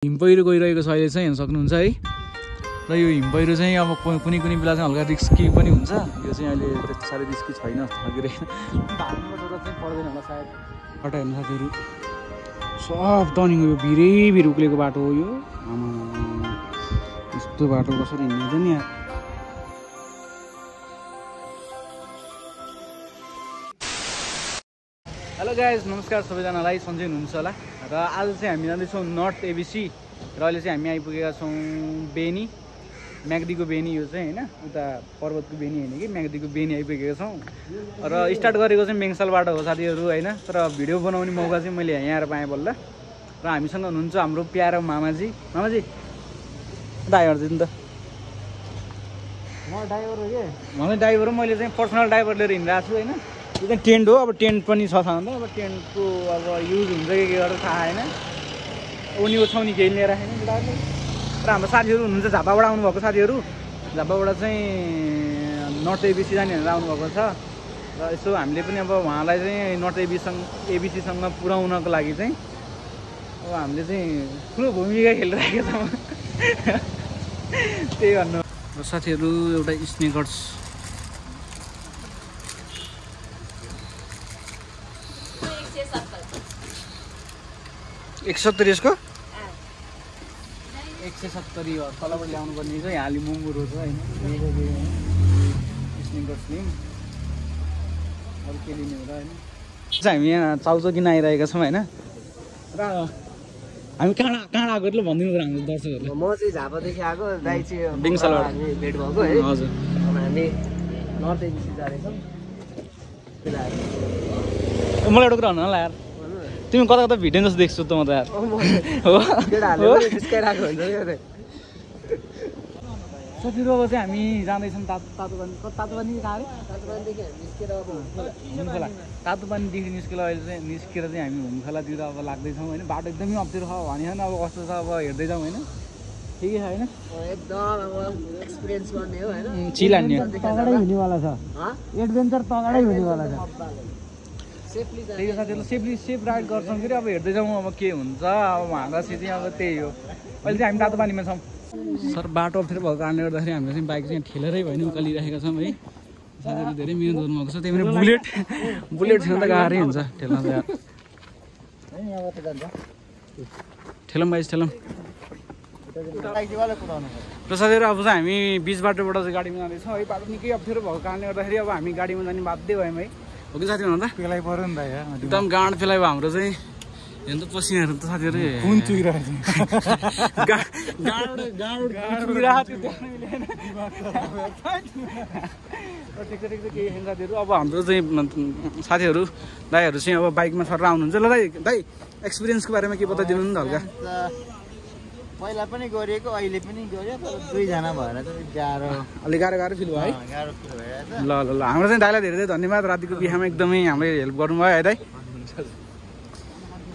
हिम पहिरो गइरहेको छ अहिले चाहिँ हेर्न सक्नुहुन्छ है। र यो हिम पहिरो चाहिँ अब कुनै बेला चाहिँ हल्का रिस्की पनि हुन्छ। यो चाहिँ अहिले त्यस्तो साह्रै रिस्की छैन फर्किरे भाग्नुको जरुरत चाहिँ पर्दैन होला सायद। बाटो हेर्नु साथीहरू सब टर्निङ यो भिरै उक्लेको बाटो हो यो। यस्तो बाटो कसरी हिँड्छ नि यार। हेलो गाइज, नमस्कार सबैजनालाई, सन्चै हुनुहुन्छ होला। र आज चाहिँ हामी जाँदैछौँ नर्थ एबिसी र अहिले चाहिँ हामी आइपुगेका छौँ बेनी, म्याग्दीको बेनी। यो चाहिँ होइन उता पर्वतको बेनी होइन कि म्याग्दीको बेनी आइपुगेका छौँ। र स्टार्ट गरेको चाहिँ मेङसालबाट हो साथीहरू होइन। तर भिडियो बनाउने मौका चाहिँ मैले यहाँ आएर पाएँ बल्ल। र हामीसँग हुनुहुन्छ हाम्रो प्यारो मामाजी। मामाजी ड्राइभर चाहिँ त म ड्राइभर हो कि मलाई ड्राइभर हो। मैले चाहिँ पर्सनल ड्राइभर लिएर हिँडिरहेको छु होइन। यो चाहिँ टेन्ट हो। अब टेन्ट पनि छ थाहा अब टेन्टको अब युज हुन्छ कि के गरेर थाहा होइन। उनी ओछाउनी केही लिएर राखेन बुढाहरूले। र हाम्रो साथीहरू हुनुहुन्छ झापाबाट आउनुभएको साथीहरू। झापाबाट चाहिँ नर्थ एबिसी जाने भनेर आउनुभएको छ। र यसो हामीले पनि अब उहाँलाई चाहिँ नर्थ एबिसीसँग पुर्याउनको लागि चाहिँ अब हामीले चाहिँ ठुलो भूमिका खेलिरहेका छौँ त्यही भन्नु। र साथीहरू एउटा स्नेकर्स 170 यसको 170 हो। तलबाट ल्याउनु पर्ने चाहिँ यहाँ अलि महँगो रहेछ होइन। स्निकर्स लिम अरू के लिने हो र होइन। हामी यहाँ चाउचो किन आइरहेका छौँ होइन। र हामी कहाँ आएको ल भनिदिनु पर्यो हाम्रो दर्शकहरूलाई। म चाहिँ झापादेखि आएको, दाइ चाहिँ बिङसालबाट हामी भेट भएको है। हजुर, हामी नर्थ एबिसी जाँदैछौँ। मलाई एउटा कुरा भन्नु होला यार, तिमी कता कता भिडियो जस्तो देख्छु त म त यार। साथीहरू अब चाहिँ हामी जाँदैछौँ तातोपानीदेखि निस्केर अहिले चाहिँ निस्केर चाहिँ हामी हुमखोलातिर अब लाग्दैछौँ होइन। बाटो एकदमै अप्ठ्यारो छ भने अब कस्तो छ अब हेर्दै जाउँ होइन। ठिकै छ होइन, एकदम अब एक्सपिरियन्स गर्ने हो होइन। चिल हान्ने तगडै हुनेवाला छ, एडभेन्चर तगडै हुनेवाला छ। त्यही हो साथीहरू, सेफ राइड गर्छौँ फेरि अब हेर्दै जाउँ अब के हुन्छ। अब उहाँलाई चाहिँ अब त्यही हो। अहिले चाहिँ हामी तातोपानीमा छौँ सर। बाटो अप्ठ्यारो भएको कारणले गर्दाखेरि हामीले चाहिँ बाइक चाहिँ ठेलेरै भयो नि उकालिरहेका छौँ है। साथीहरू धेरै मिहिनेत गर्नुभएको छ। त्यही भएर बुलेट छैन त गाह्रै हुन्छ ठेल्न त यार। ठेलौँ बाइस ठेलौँ। र साथीहरू अब चाहिँ हामी बिच बाटोबाट चाहिँ गाडीमा जाँदैछौँ है। बाटो निकै अप्ठ्यारो भएको कारणले गर्दाखेरि अब हामी गाडीमा जाने बाध्य भयौँ है। हो कि साथी भन्दा पेलाइ पर्यो नि त यार, एकदम गाँड पेलाइ भयो हाम्रो चाहिँ। हेर्नु त पसिनाहरू त साथीहरू कुन चुइरहेको केही छैन साथीहरू। अब हाम्रो चाहिँ साथीहरू दाइहरू चाहिँ अब बाइकमा सर आउनुहुन्छ। ल दाइ एक्सपिरियन्सको बारेमा के बताइदिनु नि त हल्का। पहिला पनि गरिएको, अहिले पनि गरियो, तर दुईजना भएर चाहिँ गाह्रो, अलिक गाह्रो फिल भयो है। गाह्रो फिल भइरहेको छ। ल हाम्रो चाहिँ दाइलाई धेरै धेरै धन्यवाद। रातिको बिहामा एकदमै हामीलाई हेल्प गर्नुभयो है दाइ।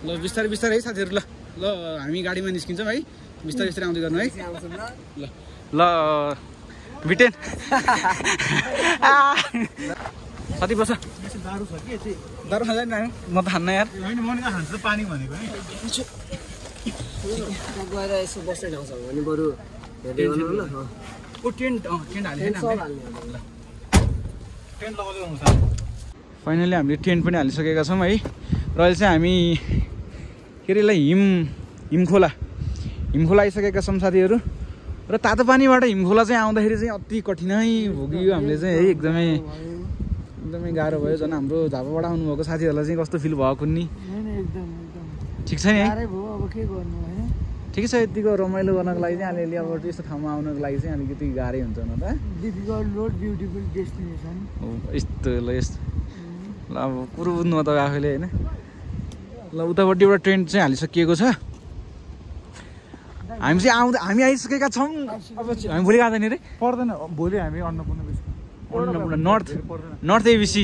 ल बिस्तारै है साथीहरू। ल हामी गाडीमा निस्किन्छौँ है। बिस्तारै आउँदै गर्नु है। ल बिटेन साथी बस। दारू खाँदैन म त खान्न यार। पानी भनेको है। गएर यसो बस्दै ठाउँ छ भने बरु हेर्दै गर्नु ल। टेन्ट हालेको टेन्ट लगाउँदै आउँछ। फाइनली हामीले टेन्ट पनि हालिसकेका छौँ है। र अहिले चाहिँ हामी के अरे यसलाई हिमखोला आइसकेका छौँ साथीहरू। र तातो पानीबाट हिमखोला चाहिँ आउँदाखेरि चाहिँ अति कठिनाइ भोग्यो हामीले चाहिँ है। एकदमै गाह्रो भयो। झन् हाम्रो झापाबाट आउनुभएको साथीहरूलाई चाहिँ कस्तो फिल भएको नि। ठिक छ नि है, ठिकै छ। यतिको रमाइलो गर्नको लागि चाहिँ अलिअलि अब यस्तो ठाउँमा आउनको लागि चाहिँ अलिकति गाह्रै हुन्छ न त। यस्तो ल यस्तो ल अब कुरो बुझ्नु त आफैले होइन। ल उतापट्टि एउटा टेन्ट चाहिँ हालिसकिएको छ। हामी चाहिँ हामी आइसकेका छौँ। अब हामी भोलि जाँदैन रे, पर्दैन। भोलि हामी अन्नपूर्ण नर्थ एबिसी।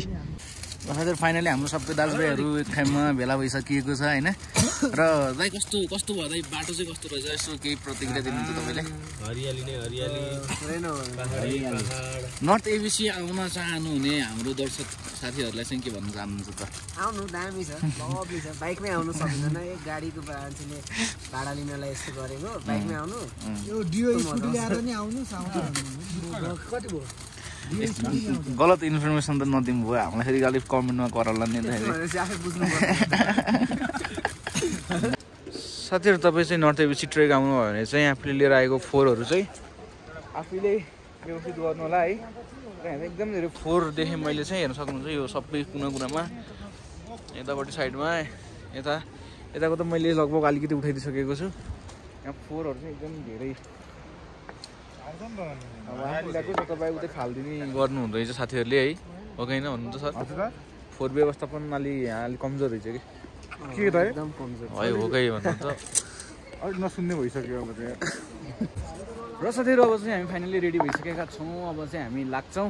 र साथीहरु फाइनली हाम्रो सबै दाजुभाइहरू एक ठाउँमा भेला भइसकिएको छ हैन र दाइ कस्तो भयो दाइ बाटो चाहिँ कस्तो रहेछ यसो केही प्रतिक्रिया दिनुहुन्छ तपाईले हरियाली नै हरियाली नर्थ एबिसी आउन चाहनुहुने हाम्रो दर्शक साथीहरुलाई चाहिँ के भन्न चाहनुहुन्छ त आउनु दामी छ लभली छ बाइकमै आउनु सक्दैन एक गाडीको मान्छेले भाडा लिनलाई यस्तो गरेको बाइकमै आउनु यो डियो स्कुटी ल्याएर नि आउनु कति भयो गलत इन्फर्मेसन त नदिनु भयो हामीलाई फेरि अलिक कमेन्टमा कराउला नि साथीहरु तपाईँ चाहिँ नर्थ एबिसी ट्रेक आउनुभयो भने चाहिँ आफूले लिएर आएको फोहोरहरू चाहिँ आफैले व्यवस्थित गर्नु होला है र यहाँ एकदम धेरै फोहोर देखेँ मैले चाहिँ हेर्न सक्नुहुन्छ यो सबै कुनामा यतापट्टि साइडमा यताको त मैले लगभग अलिकति उठाइदिइसकेको छु यहाँ फोहोरहरू चाहिँ एकदम धेरै अब आफूलाई तपाईँ उतै फालिदिने गर्नुहुँदो रहेछ साथीहरूले है हो कि होइन भन्नुहुन्छ सर फोहोर व्यवस्थापन अलिक कमजोर रहेछ कि त एकदम कमजोर है हो कि भन्नुहुन्छ अलिक नसुन्ने भइसक्यो अब चाहिँ र साथीहरू अब चाहिँ हामी फाइनली रेडी भइसकेका छौँ अब चाहिँ हामी लाग्छौँ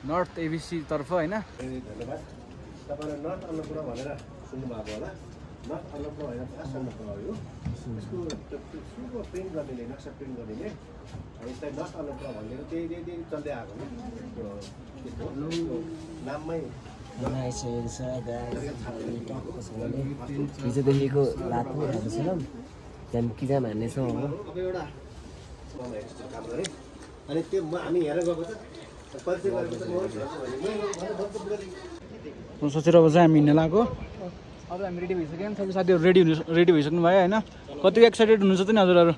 नर्थ एबिसी तर्फ होइन तपाईले नर्थ अन्नपूर्ण भनेर सुन्नुभएको होला नर्थ अन्नपूर्ण होइन फास्ट अन्नपूर्ण हो यसको प्रिन्ट गरिदिने नक्सा प्रिन्ट गरिदिने यसलाई नर्थ अन्नपूर्ण भनेर त्यही चल्दै आएको नाममै हिजोदेखिको रात पनि खाएको छैनौँ त्यहाँदेखि किराम हान्नेछौँ अब एउटा काम गरेँ अनि त्यो हामी हेरेर गएको छ परिचय गरेको छ सोचेर अब चाहिँ हामी हिँड्न लागेको अब हामी रेडी भइसक्यो सबै साथीहरू रेडी भइसक्नु भयो होइन कतिको एक्साइटेड हुनुहुन्छ त नि हजुरहरू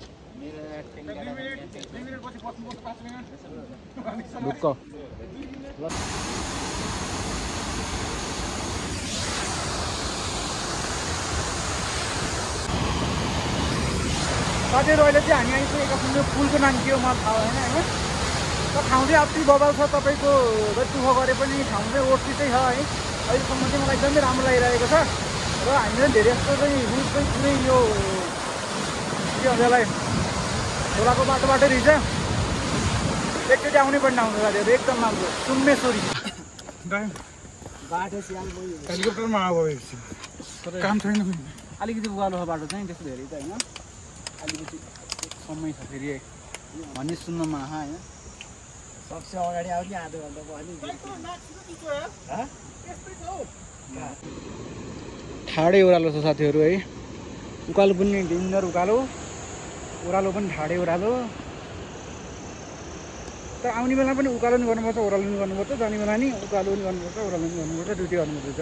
ढुक्क साथीहरू अहिले चाहिँ हामी आइसकेका छौँ यो पुलको नाम के हो मलाई थाहा होइन होइन त ठाउँ चाहिँ अति बबाल छ तपाईँको जति दुःख गरे पनि ठाउँ चाहिँ ओर्सितै छ है अहिलेसम्म चाहिँ मलाई एकदमै राम्रो लागिरहेको छ र हामीले धेरै जस्तो चाहिँ रुट चाहिँ पुरै यो के भन्छ यसलाई खोलाको बाटोबाटै रहेछ एकचोटि आउनै पर्ने आउँछ साथीहरू एकदम राम्रो सुम्मेश्वरी बाटो हेलिकप्टरमा आएको काम छैन अलिकति उकालो छ बाटो चाहिँ त्यस्तो धेरै त होइन अलिकति समय छ फेरि भन्ने सुन्नमा होइन सबसे अगाडि आउने आधो घन्टा ठाडै ओह्रालो छ साथीहरू है उकालो पनि डेन्जर उकालो ओह्रालो पनि ठाडै ओह्रालो तर आउने बेला पनि उकालो नि गर्नुपर्छ ओह्रालो नि गर्नुपर्छ जाने बेला नि उकालो नि गर्नुपर्छ ओह्रालो नि गर्नुपर्छ दुइटै गर्नुपर्छ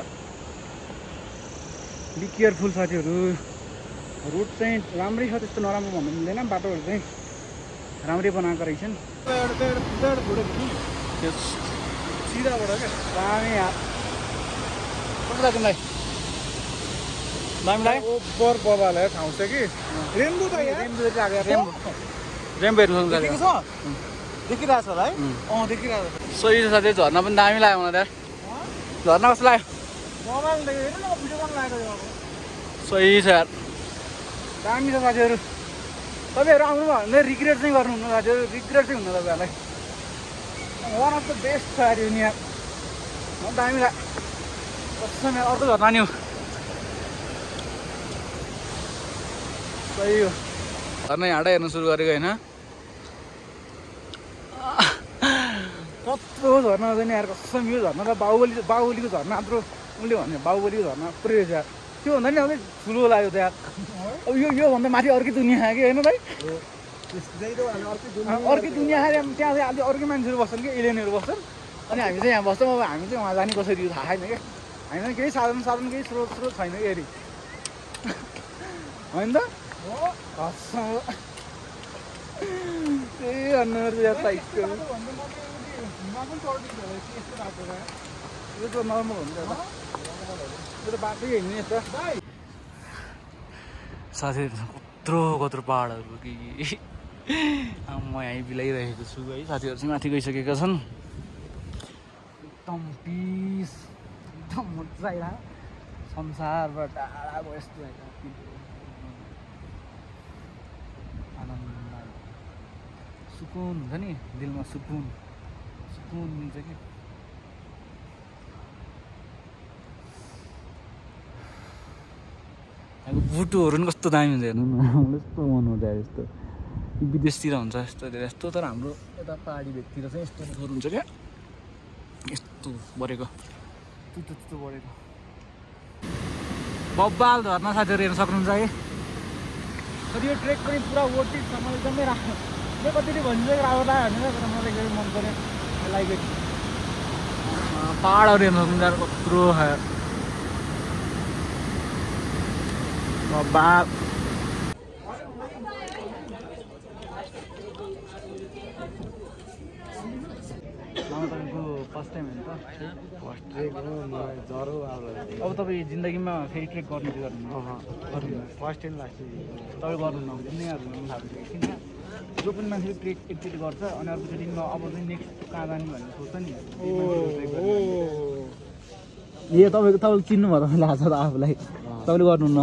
बी केयरफुल साथीहरू रुट चाहिँ राम्रै छ त्यस्तो नराम्रो भन्नु मिल्दैन बाटोहरू चाहिँ राम्रै बनाएको रहेछन् सिधाबाट क्या दामी कस्तो लाग्छ तिमीलाई दामीलाई ओभर बबाले ठाउँ छ कि रेम्बो त रेम्बोहरू देखिरहेछ होला है देखिरहेको सही छ साथी झर्ना पनि दामी लाग्यो मलाई त्यहाँ झर्ना कस्तो लाग्यो मोबाइल हेर्नु न भिडियो गर्न लागेको सही छ यार दामी छ साथीहरू तपाईँहरू आउनुभयो भने रिग्रेट चाहिँ गर्नुहुन्न साथीहरू रिग्रेट चाहिँ हुन्न तपाईँहरूलाई वान अफ द बेस्ट छ अरे नि यहाँ दामी लाग्यो अर्को झर्ना नि हो सही हो झर्ना हाँडा हेर्न सुरु गरेको होइन कत्रो झर्ना चाहिँ यार कसम यो झर्ना त बाहुबलीको झर्ना यत्रो उसले भन्यो बाहुबलीको झर्ना पुरै रहेछ यार त्योभन्दा नि अझै ठुलो लाग्यो त यार अब योभन्दा माथि अर्कै दुनियाँ आयो कि होइन भाइ अर्कै दुनियाँ आयो त्यहाँ चाहिँ अहिले अर्कै मान्छेहरू बस्छन् कि एलियनहरू बस्छन् अनि हामी चाहिँ यहाँ बस्छौँ अब हामी चाहिँ उहाँ जाने कसरी थाहा छैन क्या हामीलाई केही साधन केही स्रोत छैन कि हेरी होइन त त्यही अनुहार नर्मल हुन्छ यो त बाटै हिँड्ने यस्तो साथीहरू कत्रो पहाडहरू कि म यहीँ बिलाइरहेको छु है साथीहरू चाहिँ माथि गइसकेका छन् एकदम पिस एकदम मजा आइरहेको संसारबाट टाढा भयो यस्तो आनन्द सुकुन हुन्छ नि दिलमा सुकुन मिल्छ कि बुटुहरू पनि कस्तो दामी हुन्छ हेर्नु न यस्तो मन हुँदा यस्तो विदेशतिर हुन्छ यस्तो धेरै यस्तो तर हाम्रो यता पहाडी भेगतिर चाहिँ यस्तो फोहोर हुन्छ क्या यस्तो बढेको त्यस्तो बढेको बब्बाल झर्ना साथीहरू हेर्न सक्नुहुन्छ है तर यो ट्रेक पनि पुरा वर्थ इट छ मलाई एकदमै राम्रो म कतिले भनिन्छ राम्रो लाग्यो भनेर तर मलाई एकदमै मन पऱ्यो लाइक इट पहाडहरू हेर्न सक्नुहुन्छ कत्रो बब्बाल तपाईँको फर्स्ट टाइम होइन त फर्स्ट ट्रेक हो मलाई ज्वरो आउँछ अब तपाईँ जिन्दगीमा फेरि ट्रेक गर्नु चाहिँ गर्नु फर्स्ट टाइम लाग्छ तपाईँ गर्नु जिन्दगीहरू गर्नु थाहा किन जो पनि मान्छेले ट्रेक एकचोटि गर्छ अनि अर्कोचोटि अब चाहिँ नेक्स्ट कहाँ जाने भन्ने सोच्छ नि ए तपाईँले चिन्नुभयो तपाईँले लाग्छ त आफूलाई तपाईँले गर्नुहुन्न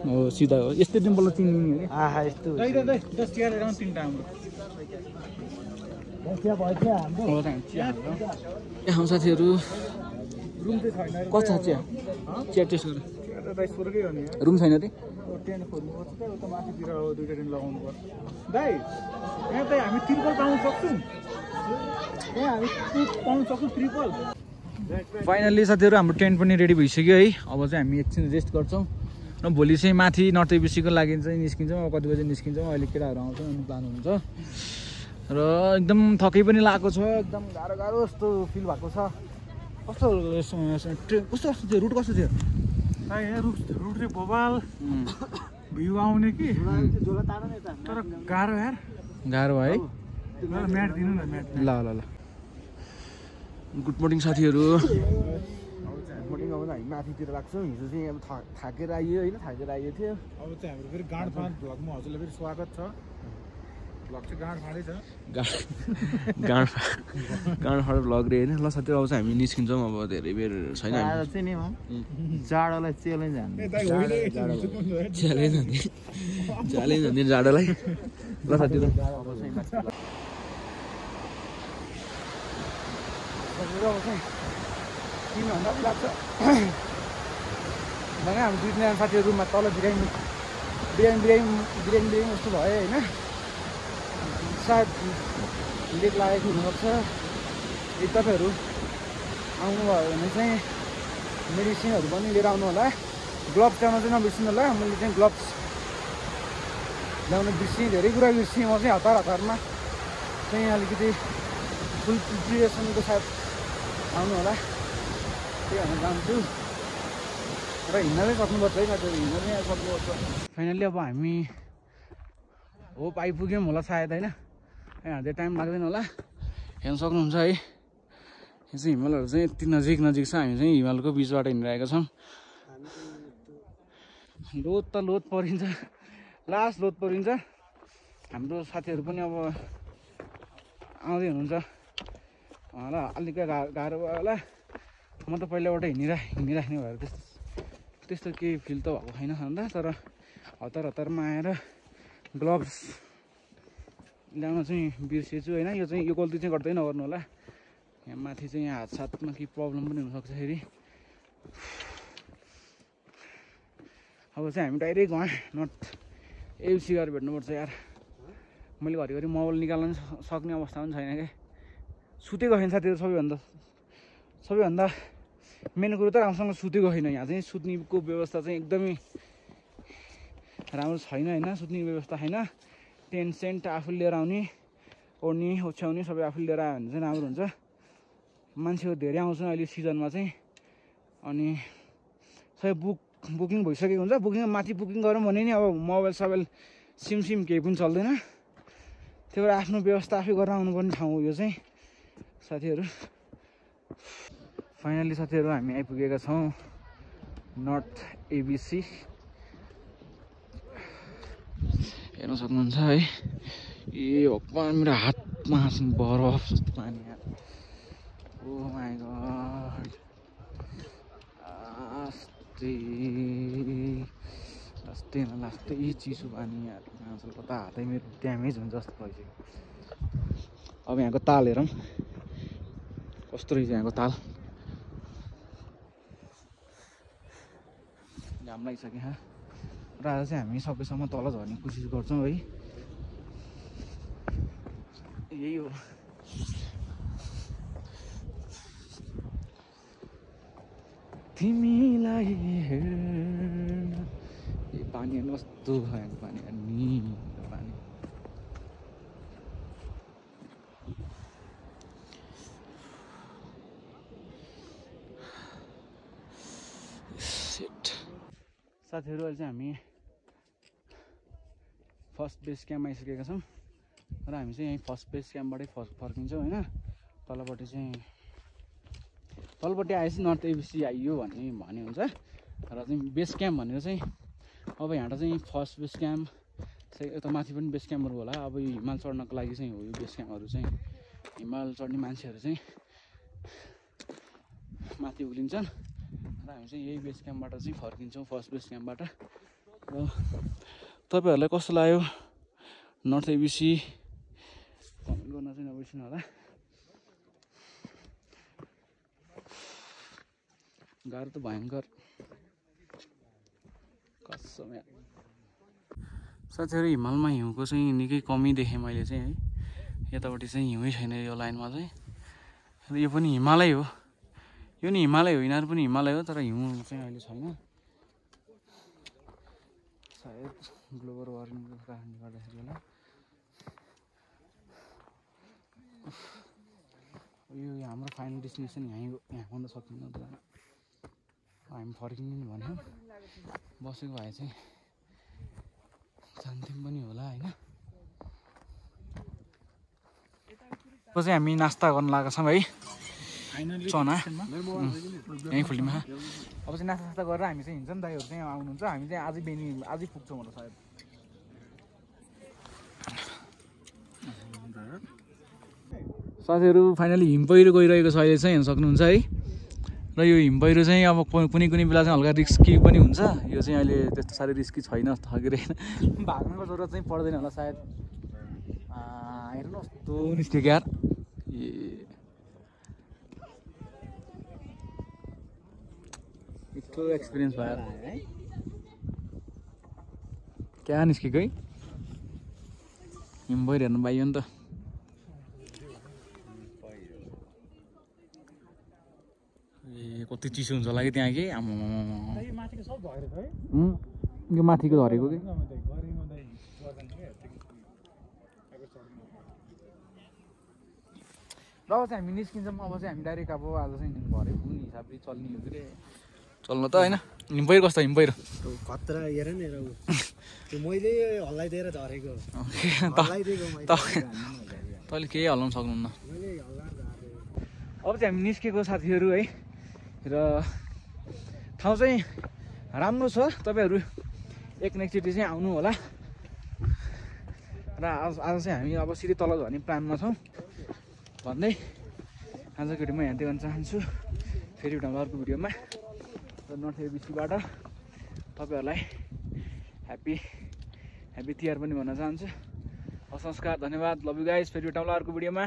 हो सिधा हो यस्तो डिम्पल चिन्नु नि आहा यस्तो तिनवटा हाम्रो साथीहरू रुम चाहिँ छैन कस्तो छ चिया चिया टेस्ट गर सुरुकै हो नि रुम छैन रे टेन्ट खोल्नुपर्छ त्यही उता माथितिर दुईवटा टेन्ट लगाउनु पर्छ दाइ यहाँ त हामी त्रिपल पाउन सक्छौँ यहाँ हामी पाउन सक्छौँ त्रिपल फाइनल्ली साथीहरू हाम्रो टेन्ट पनि रेडी भइसक्यो है अब चाहिँ हामी एकछिन रेस्ट गर्छौँ र भोलि चाहिँ माथि नर्थ एबिसीको लागि चाहिँ निस्किन्छौँ अब कति बजी निस्किन्छौँ अहिले केटाहरू आउँछ अनि प्लान हुन्छ र एकदम थकै पनि लागेको छ एकदम गाह्रो गाह्रो जस्तो फिल भएको छ कस्तो कस्तो थियो रुट कस्तो थियो रुट चाहिँ भोपाल भ्यू आउने कि तर गाह्रो यार गाह्रो है म्याट दिनु न म्याट ल ल ल गुड मर्निङ साथीहरू मर्निङ आउँदा हामी माथितिर लाग्छौँ हिजो चाहिँ अब थाकेर आइयो होइन थाकेर आइयो थियो अब चाहिँ हाम्रो फेरि गाँडफाँड भ्लगमा हजुरलाई फेरि स्वागत छ भ्लग चाहिँ गाँडफाँडै छ गाँडफाँड भ्लग रे होइन ल साथीहरू अब चाहिँ हामी निस्किन्छौँ अब धेरै बेर छैन चाहिँ नि जाडोलाई च्यालेन्ज हान्ने च्यालेन्ज हान्ने जाडोलाई ल साथीहरू किन भन्दा पनि लाग्छ भने हाम्रो दुईजना साथीहरू रुममा तल बिरामी जस्तो भयो होइन सायद लेक लागेको हुनसक्छ यदि तपाईँहरू आउनुभयो भने चाहिँ मेडिसिनहरू पनि लिएर आउनु होला ग्लोभ्स ल्याउन चाहिँ नबिर्सिनु होला मैले चाहिँ ग्लोभ्स ल्याउन बिर्सेँ धेरै कुरा बिर्सेँ म चाहिँ हतारमा चाहिँ अलिकति फुल प्रिपरेसनको साथ आउनु होला त्यही भन्न चाहन्छु र हिँड्न चाहिँ सक्नुपर्छ है साथीहरू हिँड्न चाहिँ सक्नुपर्छ फाइनल्ली अब हामी होप आइपुग्यौँ होला सायद होइन धेरै टाइम लाग्दैन होला हेर्न सक्नुहुन्छ है यो चाहिँ हिमालहरू चाहिँ यति नजिक छ हामी चाहिँ हिमालको बिचबाट हिँडिरहेका छौँ लोद त लोद परिन्छ लास्ट लोद परिन्छ हाम्रो साथीहरू पनि अब आउँदै हुनुहुन्छ उहाँलाई अलिक गाह्रो भयो होला म त पहिलाबाट हिँडिराख्ने भएर त्यस्तो केही फिल त भएको छैन अन्त तर हतारमा आएर ग्लोभ्स ल्याउन चाहिँ बिर्सेछु होइन यो चाहिँ यो गल्ती चाहिँ गर्दै नगर्नु होला यहाँ माथि चाहिँ यहाँ हातसाथमा केही प्रब्लम पनि हुनसक्छ फेरि अब चाहिँ हामी डाइरेक्ट गएँ नर्थ एबिसी गरेर भेट्नुपर्छ यार मैले घरिघरि मोबाइल निकाल्न सक्ने अवस्था पनि छैन क्या सुतेको छैन साथीहरू सबैभन्दा मेन कुरो त राम्रोसँग सुतेको छैन यहाँ चाहिँ सुत्नेको व्यवस्था चाहिँ एकदमै राम्रो छैन होइन सुत्ने व्यवस्था छैन टेन्ट सेन्ट आफूले लिएर आउने ओढ्ने ओछ्याउने सबै आफूले लिएर आयो भने चाहिँ राम्रो हुन्छ मान्छेहरू धेरै आउँछ अहिले सिजनमा चाहिँ अनि सबै बुकिङ भइसकेको हुन्छ बुकिङ माथि बुकिङ गरौँ भने नि अब मोबाइल सिम केही पनि चल्दैन त्यही भएर आफ्नो व्यवस्था आफै गरेर आउनुपर्ने ठाउँ हो यो चाहिँ साथीहरू फाइनल्ली साथीहरू हामी आइपुगेका छौँ नर्थ एबिसी हेर्न सक्नुहुन्छ है ए भगवान् मेरो हातमा बरफ जस्तो पानी ओ माई गड लास्टै चिसो पानी यार कता हातै मेरो ड्यामेज हुन्छ जस्तो भइसक्यो अब यहाँको ताल हेरौँ कस्तो रहेछ यहाँको ताल घाम लागिसक्यो र आज चाहिँ हामी सबैसँग तल झर्ने कोसिस गर्छौँ है। यही हो तिमीलाई हेर्न यो पानी कस्तो खाएको पानी निलो पानी। साथीहरू अहिले चाहिँ हामी फर्स्ट बेस क्याम्प आइसकेका छौँ र हामी चाहिँ यहीँ फर्स्ट बेस क्याम्पबाटै फर्किन्छौँ होइन। तलपट्टि आएपछि नर्थ एबिसी आइयो भन्ने हुन्छ र चाहिँ बेस क्याम्प भनेर चाहिँ अब यहाँ चाहिँ फर्स्ट बेस क्याम्प चाहिँ यता माथि पनि बेस क्याम्पहरू होला। अब यो हिमाल चढ्नको लागि चाहिँ हो यो बेस क्याम्पहरू चाहिँ। हिमाल चढ्ने मान्छेहरू चाहिँ माथि उक्लिन्छन् र हामी चाहिँ यही बेस क्याम्पबाट चाहिँ फर्किन्छौँ फर्स्ट बेस क्याम्पबाट। र तपाईँहरूलाई कस्तो लाग्यो नर्थ एबिसी कमेन्ट गर्न चाहिँ नबिर्सिनु होला। गाह्रो त भयङ्कर कसम यार। साथीहरू हिमालमा हिउँको चाहिँ निकै कमी देखेँ मैले चाहिँ है। यतापट्टि चाहिँ हिउँै छैन यो लाइनमा चाहिँ। र यो पनि हिमालय हो, यो नि हिमालय हो, यिनीहरू पनि हिमालय हो, तर हिउँ चाहिँ अहिले छैन। सायद ग्लोबल वार्मिङको कारणले गर्दाखेरि होला। यो हाम्रो फाइनल डेस्टिनेसन यहीँ भन्न सकिन्न त। हामी फर्किनु नि भन्यो, बसेको भए चाहिँ जान्थ्यौँ पनि होला होइन। अब चाहिँ हामी नास्ता गर्न लागेका छौँ है, चना यहीँ फुल्टीमा। अब चाहिँ नास्ता गरेर हामी चाहिँ हिँड्छ नि, दाइहरू चाहिँ आउनुहुन्छ। हामी चाहिँ आजै पुग्छौँ होला सायद। साथीहरू फाइनली हिम पहिरो गइरहेको छ अहिले चाहिँ, हेर्न सक्नुहुन्छ है। र यो हिम पहिरो चाहिँ अब कुनै बेला चाहिँ हल्का रिस्की पनि हुन्छ। यो चाहिँ अहिले त्यस्तो साह्रै रिस्की छैन जस्तो खालको। भाग्नको जरुरत चाहिँ पर्दैन होला सायद। हेर्नु कस्तो निस्क्यो यार, यस्तो एक्सपिरियन्स भएर आयो है। क्या निस्केको है, हिम पहिरो हेर्नु पाइयो नि त। कति चिसो हुन्छ होला कि त्यहाँ कि आमा यो माथिको झरेको कि। र अब चाहिँ हामी निस्किन्छौँ। अब चाहिँ हामी डाइरेक्ट अब आज चाहिँ घरै पुग्ने हिसाबले चल्ने हो कि चल्नु त होइन। हिम पहिरो कस्तो हिम पहिरो खतरा हेर नि त्यो मैले हल्लाइदिएर झरेको। तैँले केही हल्लाउनु सक्नुहुन्न। अब चाहिँ हामी निस्केको साथीहरू है। र ठाउँ चाहिँ राम्रो छ, तपाईँहरू एकचोटि चाहिँ आउनु होला। र आज चाहिँ हामी अब सिधै तल झर्ने प्लानमा छौँ भन्दै आजको भिडियो म यहाँ देखाउन चाहन्छु। फेरि एउटा अर्को भिडियोमा र नर्थ एबिसीबाट तपाईँहरूलाई ह्याप्पी तिहार पनि भन्न चाहन्छु। हस् नमस्कार, धन्यवाद, लभ यु गाइज। फेरि एउटा अर्को भिडियोमा।